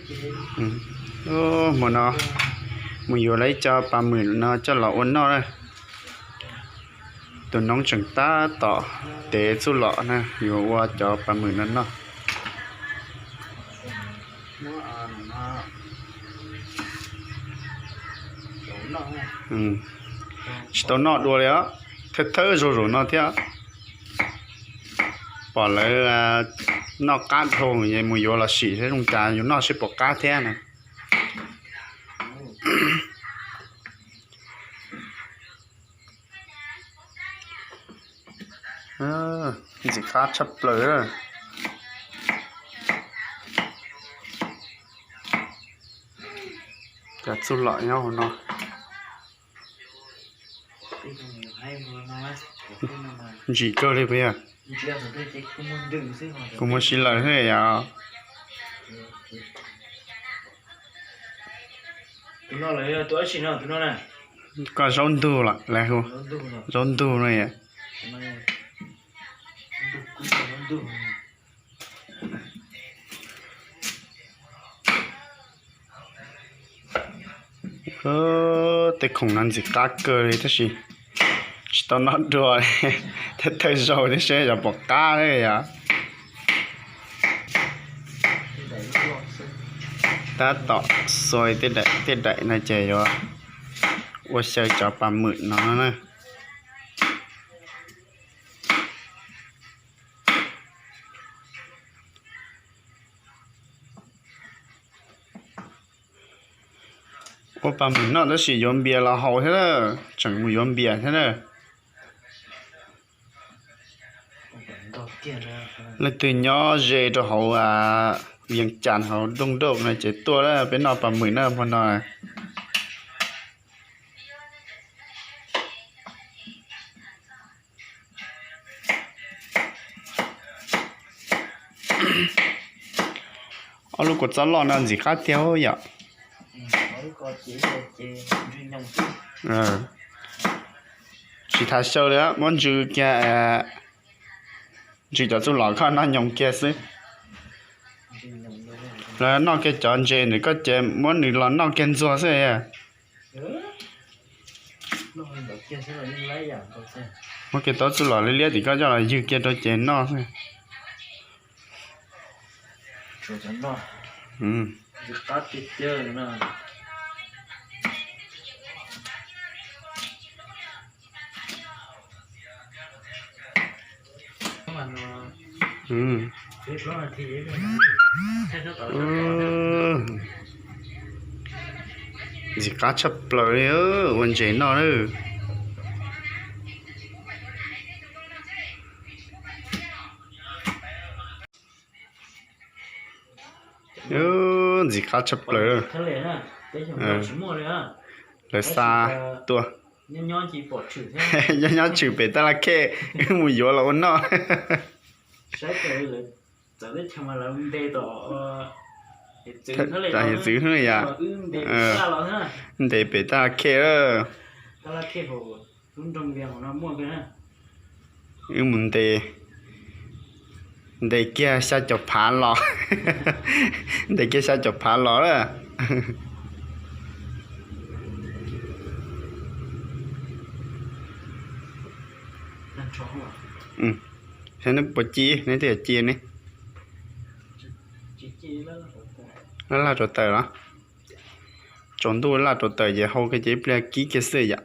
Hmo no mus yuav lawv ib co pas mwm no coj los ua noj na. Tus noov tseem tab tom tev txuj lom na, yuav ua cov pas mwm no noj. Tsis tau noj dua li os, thawj thawj zaug zaum no thiab. Pom lawv noj qab dhau, mus yuav los sim seb zoo cas, yuav noj seb puas qab thiab na. Ntxim qab tshaj plaws. Cov txuj lom nyob hauv no. Ntsim kawg li puas yog? Kuv muaj si lawm xwb yog. Koj zaub ntug los lawv hu, zaub ntug no yom. Tej khoom no ntxim qab kawg li tab sis tsis tau noj dua, thawj thawj zaug thiab seb yog pom qab yom. Tab tom xuas tej daim no ces yuav ua xyaw cov pas mwm no na. Ua pas mwm noj tab sis yuav npias los haus thiab na, tseem mus yuav npias thiab na. Leej twg nyob ze rau hauv Vias Cas hauv Dooj Dauj no ces tuaj peb noj pas mwm na hmo no. Ob lub kua txob loj no ntxim qab tiag yom. Tsis tas xyaw li, muab ntsw kiag, ntsw cov txuj lom koj noj nyoos kiag xwb. Lawv noj kiag cov ntses ntawm koj ces muab nws los noj kiag ntxuag xwb. Muab kiag tau txuj lom liab liab tim koj coj los ywg kiag rau ces noj xwb. Ntxim qab tshaj plaws li, ua ntses noj lawm. Ntxim qab tshaj plaws. Lawv xa tuaj. Nyob nyob tshwm pem tab laj khej, wb mus yuav los ua noj. Tam hiav txwv hnub yom. Ntes pem tab laj khej lawm. Wb mus ntes, ntes kiag xya caum phav los, ntes kiag xya caum phav los lawm. Saib neb puas ci, neb twb ci ne. Laj laj rau tawm los, tsaus ntuj laj rau tawm ces hau kiag ces ib pliag kib kiag xwb yom.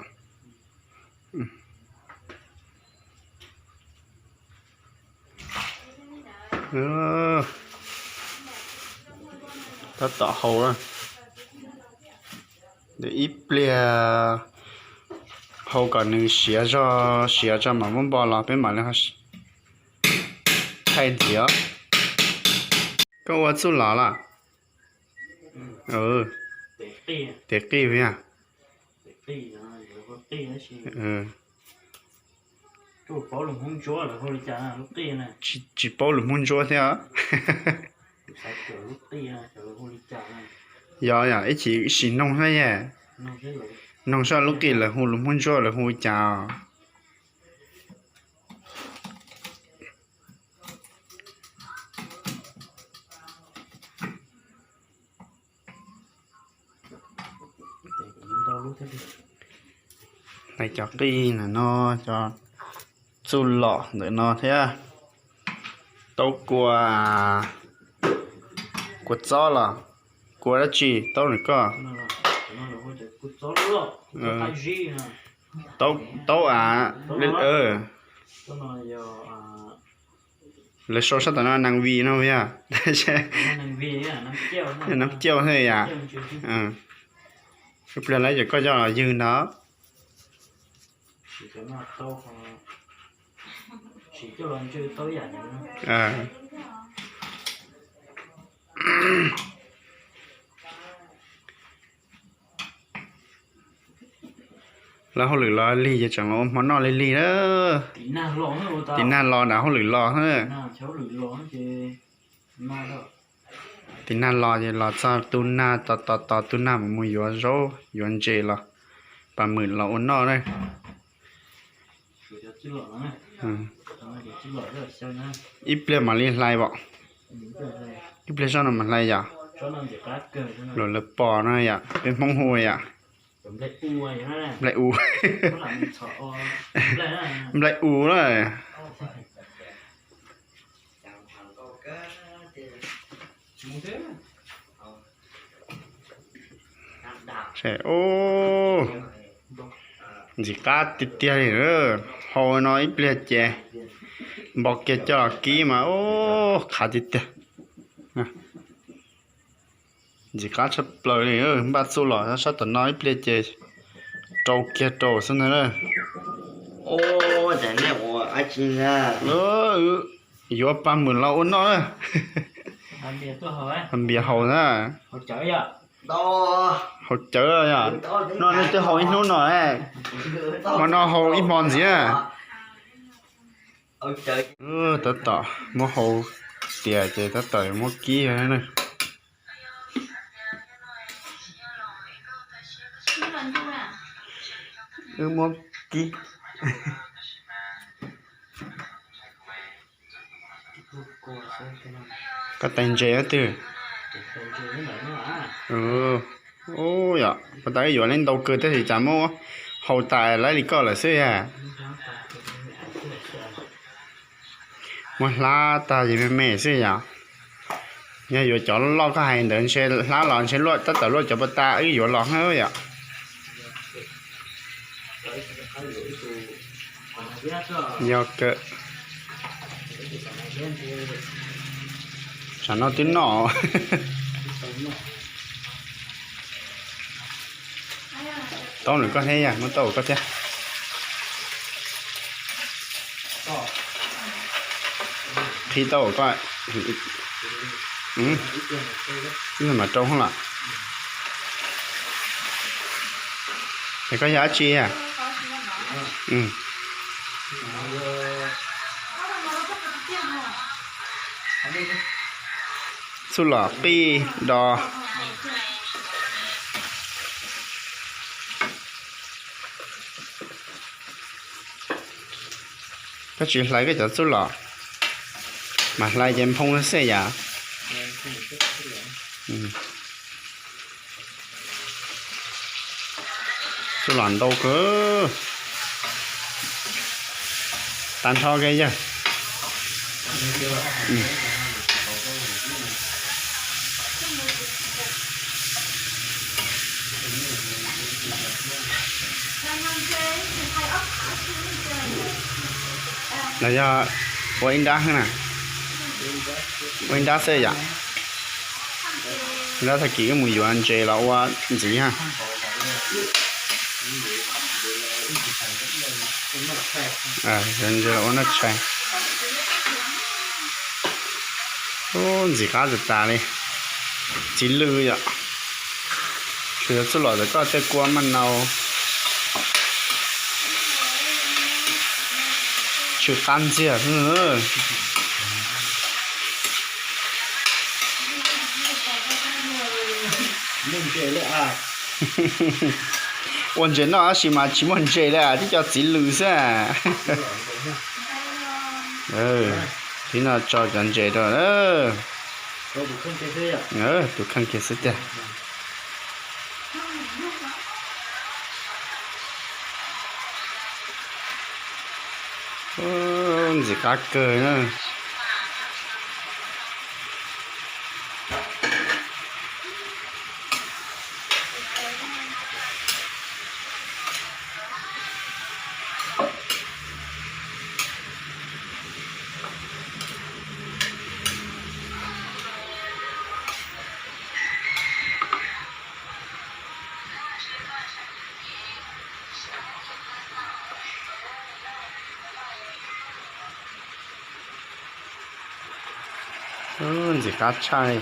Tab tom hau, ib pliag hau kom nws siav zog siav tso mam muab npo los peb mam li thaij ntxiv os. Koj ua txuj lom los? Tes qij yog. Tsis paub lus Hmoob Ntsuab thiab. Yog yog ib chim sim noog saib, noog saib lub qij lawv hu lus Hmoob Ntsuab lawv hu cas. Hlais cov qij ntawm no, cov txuj lom ntawm no thiab. Taub kua, kua txob los kua dab tsi taub ntawm koj? Taub av, lawv sau sab tom no nees vis no yog, nees cauj thiab yom. Ib pliag lawv cov koj coj los ywg ntag. Lawv hauj lwm los lig ces tseem los ua hmo noj lig lig na. Tiv nag los nram hauj lwm los na. Tiv nag los ces los txog tu nag tos tos tos tu nag mus mus yuav zaub yuav ntses los pas mwm los ua noj na. Ib pliag mam li hlais pom. Ib pliag zoj no mam hlais yom. Luag lawv pom no yom, peb Hmoob hu yom. Nplaim u. Nplaim u na. Ntxim qab tiag tiag li. Hau no ib pliag ces npo kiag coj los kib mas ub qhav tiag tiag. Ntxim qab tshaj plaws li. Npaj txuj lom sab tom no ib pliag ces rau kiag rau xwb ntag na. Yuav pas mwm los ua noj na. Npias haus na. Haus cawv yom. No nej twb haus ib hnub no, hmo no haus ib hmo ntxiv na. Tab tom muab hau tias ces tab tom muab kib na. Wb muab kib. Koj tais ntses twg? Ub yom, puas tas wb yuav leej ntau kawg tab sis cas muab hau tas laib li koj lawm xwb yag. Muab hlab tag ces me me xwb yom. Yog yuav cov loj koj hais ntawd ntshe hlab los ntshe luaj tab tom luaj cov puas tas wb yuav los yom. Yog kawg. Tsam no twb noj. Taub nws koj thiab yog muab taub koj thiab. Qhib taub koj. Ib mam rau hoob los. Es koj yog dab tsi? Txuj lom qij do. Koj tsis hlais koj cov txuj lom, mas hlais ces nphoo xwb yom. Txuj lom ntau kawg. Tag nrho ke yawg. Los yog ua ib nrab na, ua ib nrab xwb yom. Nrab tag kis wb mus yuav ntses los ua ntxiv ha. Yuav ntses los ua noj tshais. Ub, ntxim qab tas tas li. Txiv lws yom. Tsuas yog txuj lom tawm koj tej kua maj nau. Tsw qab ntxiag xwb. Ua ntses noj tab sis mas tsis muaj ntses li, tib co txiv lws xwb. Tib no tso cov ntses rau. Tus kheej kiag xwb tiag. Ntxim qab kawg na. Ntxim qab tshaj li.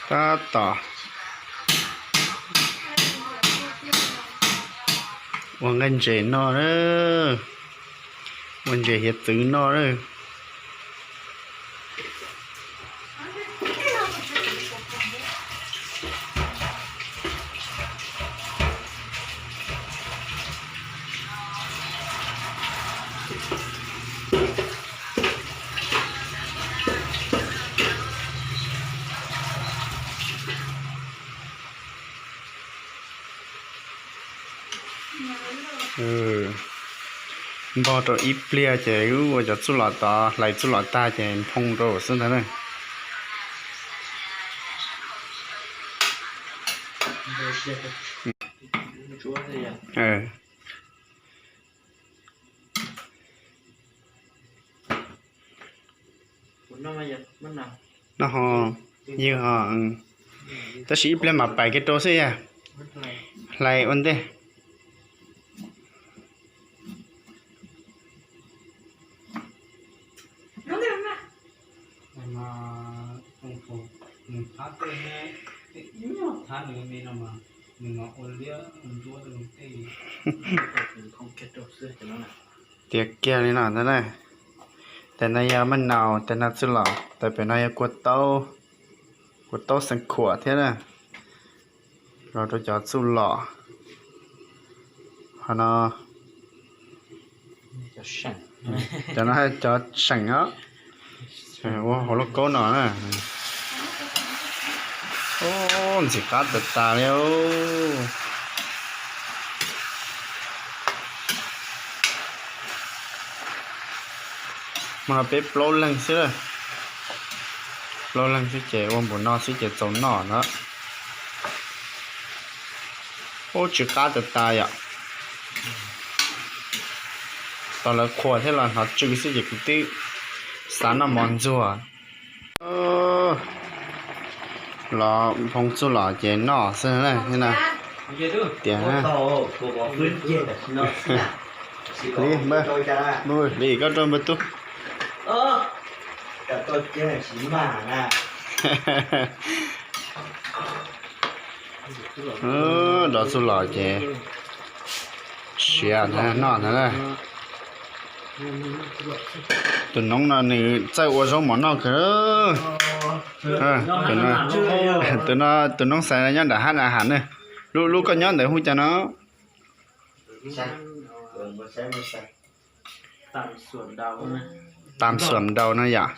Tab tom ua nqaij ntses noj na, ua ntses hiav txwv noj na. Npog rau ib pliag ces wb ua cov txuj lom tod, hlais txuj lom tag ces nphoo rau xwb ntag na. No ho, ywg ho, tab sis ib pliag mam pais kiag rau xwb yog. Hlais ua ntej. Tiav kiag li no ntag na. Tes no yog maj naus, tes no txuj lom, tes pem no yog kua taub, kua taub xeev khuam thiab na. Los rau cov txuj lom. Ho no, cov no cov seem os, ua hauv lauj kaub no na. Ntxim qab tas tas li. Hmo no peb plaub leeg xwb, plaub leeg xwb ces ua npaum no xwb ces txaus noj na. Ub, tsw qab tas tas yom. Tos lawv qhuas thiab los hnov tsw xwb ces kuv twb xav noj mov ntxuag. Los nphoo txuj lom ces noj xwb na. Tias, Hli, koj rau npawg tub. Dov txuj lom ces siav noj ntag na. Tus noob no nws txawj ua zaub mov noj kawg. Tus noob xaiv nyob nram hab na has na. Lub, lub koj nyob ntawd hu cas no? Tam xuam daus no yom.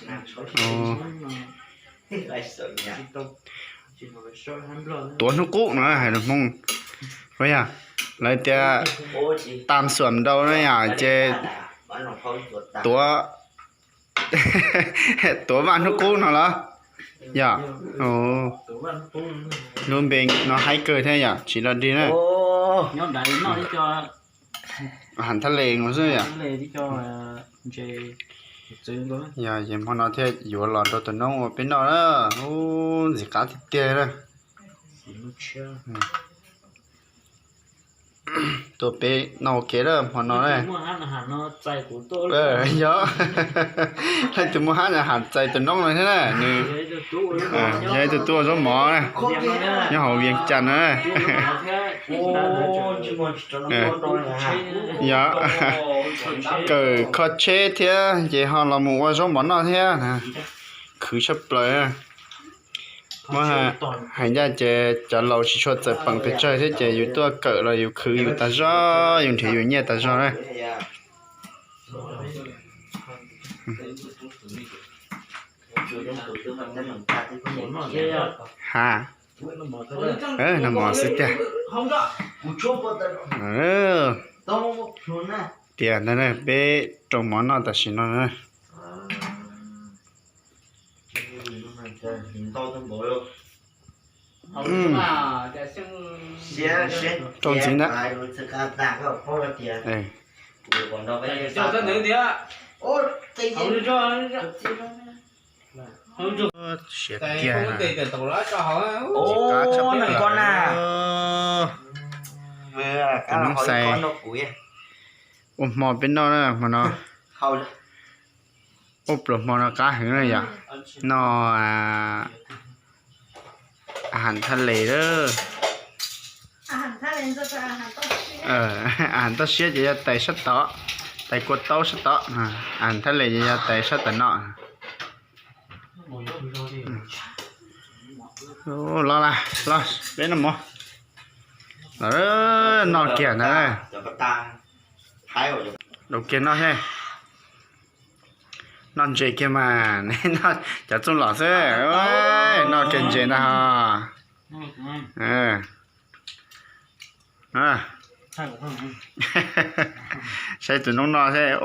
Tuav hnub qub no hais lus Hmoob. Yog lawv tias tam xuam daus no yom ces tuav, tuav vaj hnub qub no los? Yog. Lub npe no haib kawg thiab yom, tsis dog dig na. Has thaj les no xwb yom. Yog ces hmo no thiaj yuav los rau tus noob ua peb noj na. Ub, ntxim qab tiag tiag na. Tuaj peb noj ua ke lawm hmo no na. Yog, leej twg muaj hab na has txais tus noob no thiab na, nws yog ib tug tub ua zaub mov na, nyob hauv Vias Cas na. Yog, kawm kho tsheb thiab ces ho los mus ua zaub mov noj thiab. Khwv tshaj plaws. Muab hais ncaj ces cov laus tsis tshua txawm peem pes tsawg thiab ces yus tuaj kawm los yus khwv yus tas zog, yus nrhiav yus nyiaj tas zog na. Ha, nag hmo xwb tiag. Tias ntag, peb rau mov noj tam sim no na. Rau ntxiv ntag. Siav tiag. Tus noob xais ua hmo peb noj na hmo no. Ua pluas hmo no qab heev na yom. Noj a has thaj les lawm. A has toj siab ces yog tais sab tod, tais kua taub sab tod. A has thaj les ces yog tais sab tom no. Los las, los peb noj mov. Los noj kiag ntag. Los kiag noj thiab. Noj ntses kiag mas, cov txuj lom xwb. Noj kiag ntses ntag ho. Saib tus noob no thiab,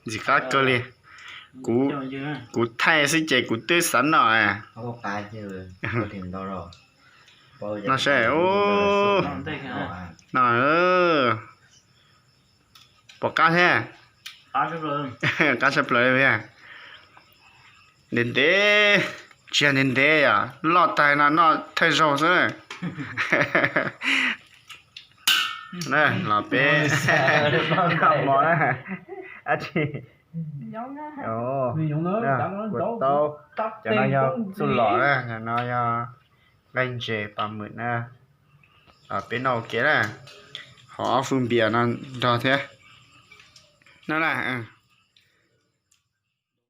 ntxim qab kawg li. Kuv thaij xwb ces kuv twb xav noj. Noj saib, noj. Pom qab thiab. Qab tshaj plaws li. Ntev ntev, tsis yog ntev ntev yom, loj tag no noj thawj zaug xwb. Los peb noj mov na. Ab tsi, kua taub, cov no yog txuj lom na, cov no yog nqaij ntses pas mwm na. Peb noj ua ke na, ho ob fwj npias no nrog thiab. Noj na.